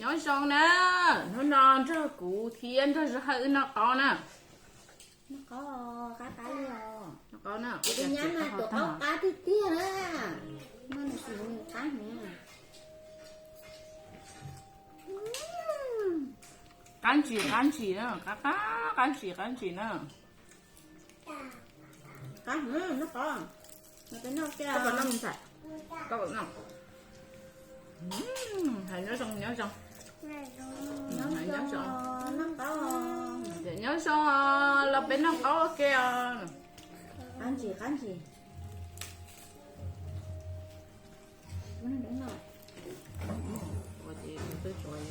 Nyob zoo na, hnub no nrog kuv thiab nrog Zoo Hawj wb noj qaub na. Noj qaub qab qab li os. Noj qaub na, kuv tus nyab mas tuav qaub qab tiag tiag na. Noj nws xim nws qab heev. Qab ntsis qab ntsis na, qab qab qab ntsis qab ntsis na. Qab heev, noj qaub. Noj peb noj kiag. Koj puas noj me ntxhais? Koj puas noj? Hais nyob zoo, nyob zoo. Hais nyob zoo. Noj qaub. Tias nyob zoo os, los peb noj qaub ua ke os. Qab ntsis qab ntsis. Ua ces kuv twb tsuav.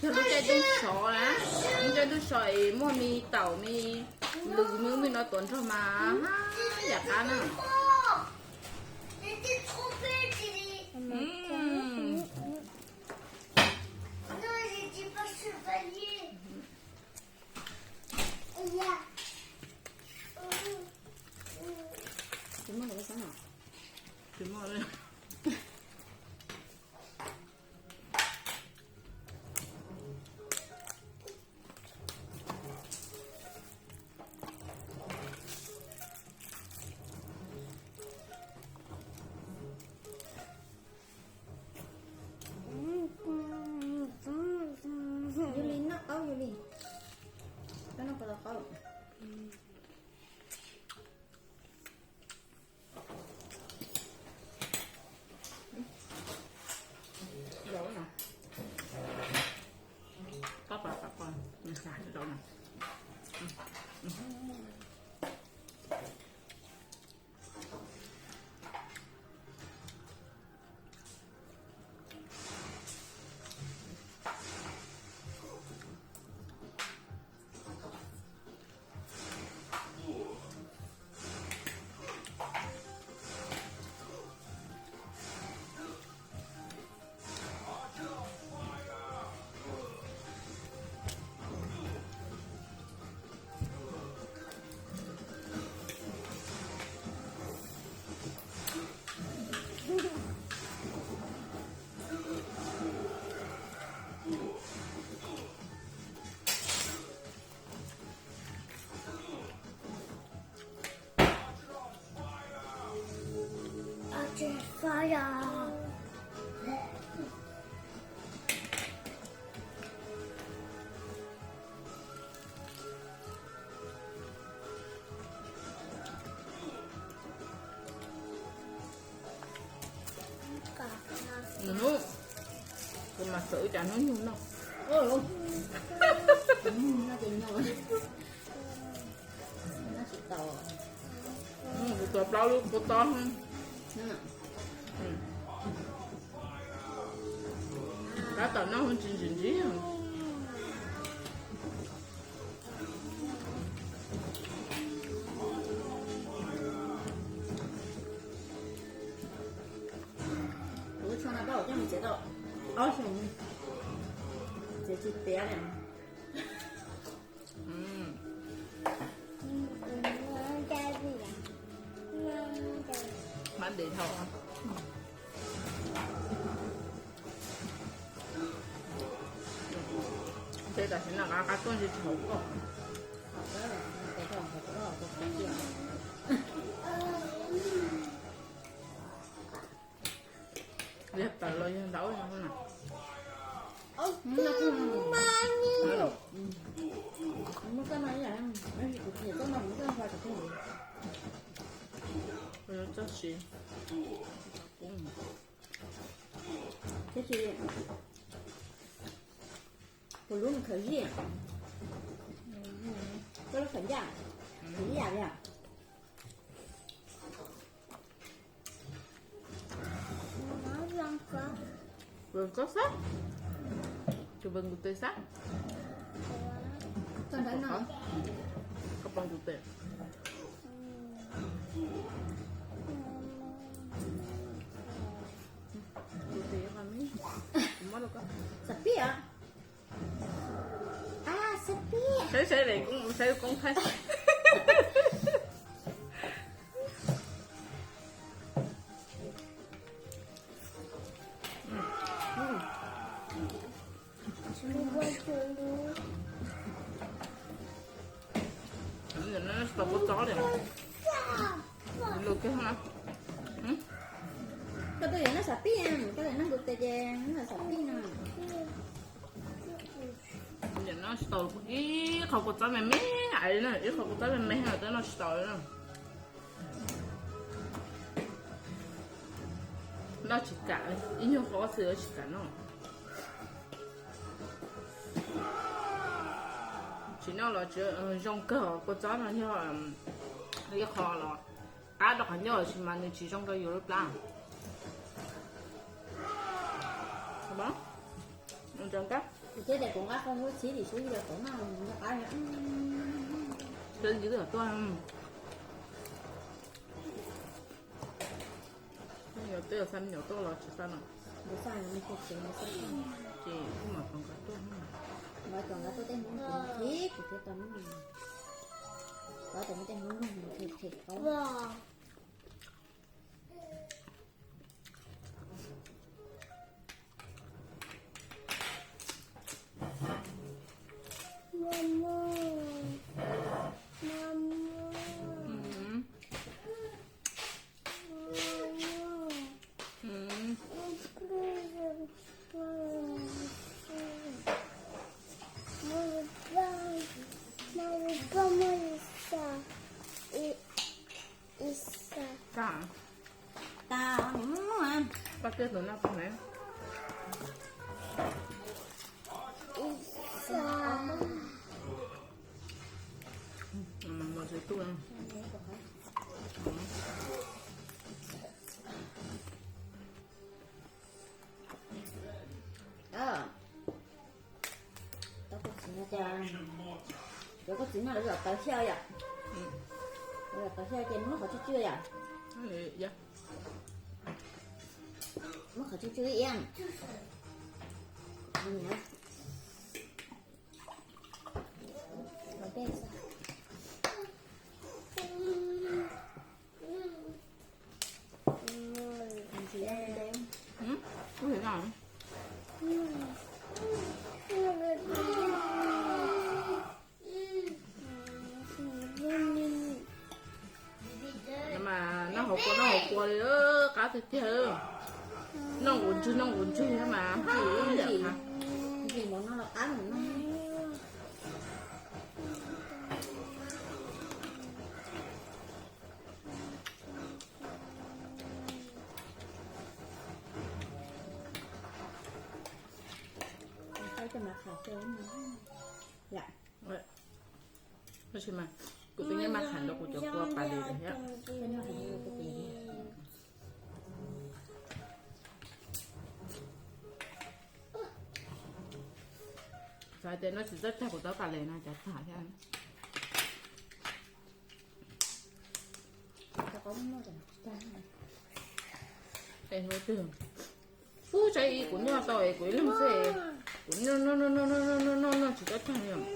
Yog lub caij ntuj sov na, lub caij ntuj sov es muaj me taum me lws me ub me no tuav nrog mas haj yam qab na. Yus li noj qaub yus li. Koj noj puas tau qaub? Koj pab pab koj, nws xav rau na. Nws hnub, kuv mas xav ua cas hnub nyoog noj. Kuv tuav plaub lub kua tob. Tab tom noj ntsis ntsis ntsis. Kuv lub tsho no pab kuv coj mus txiav tau ob xyoos, txiav tsis tiav li. Mab dev dhau. Ces tam sim no qab qab tuaj ntsis tsis hauv koj. Yog tawv los yog ntaub no na. Txoj siv. Thiab tsis, kuv lub nws khaws zij, koj lub khaws ncaj, khaws ib yam li. Koj xab, tus npawg nkus tes xab. Koj nrog no, koj pom nkus tes. Nkus tes, kuv muab rau koj. Xab pib os. A, xab pib. Saib saib, saib koob thaij. Tsis tau kua txob li. Lus kiag na. Koj twb yuav noj xav pib, koj yuav noj ntu tes ces noj xav pib no. Noj tsis tau ib qho kua txob me me, ib qho kua txob me me no twb noj tsis tau li na. Noj tsis kam, ib nyuag qho xwb tsis kam noj. Tsis noj los zoo kawg, kua txob no yog ib qho los qab rau qhov ncauj, tab sis mas nws tsis zoo rau yus lub plab. Kuv thiab tias kuv nqa qhov lub txhib tim sub yog kuv noj noj qab. Twb yus twb tuaj. Nyuam twb xa me nyuam tuaj los tsis xa no. Ces kuj mam tom nqa tuaj, tom nqa tuaj tej Hmoob, kuv thiab kuv thiab tau noj, tau tej Hmoob noj them them qaub. Tag, tag, nws muaj muaj. Pab kiag tus no tag ne. Mos tsis tuaj. Tau koj txiv no cas, cov koj txiv no lawv zom taws xyaw yom. Lawv zom taws xyaw ces muab qhov tswj tswj yom. Muab qhov tswj tswj ib yam. Mas noj hauv kua noj hauv kua li, qab tiag tiag. Noj nqus ntswg noj nqus ntswg mas haj yam. Tab sis mas kuv twb nyiam maj kham rau kuv cov kua pas li thiab. Xav tias noj tsis txawj tag kuv txoj pas li no cas tag thiab. Ub, tsab ib kuv noj tau es kuv ib leeg xwb, kuv noj noj noj noj noj noj noj tsis txawj tag li os.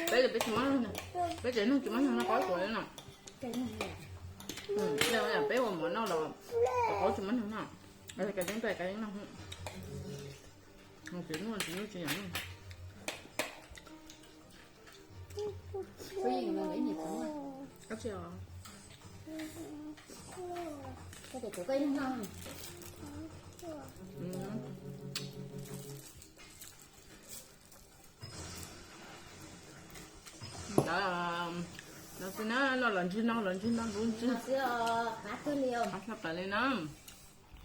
Peb, peb tsis muaj neeg, peb tsev neeg tsis muaj neeg noj qaub kuv li no. Peb ua mov noj los qaub tsis muaj neeg noj. Kav yeeb noj, tsis muaj tsis muaj tsis yam noj. Ntawd no xwb na, noj los ntswg no los ntswg no lub ntswg. Qab plaws li na.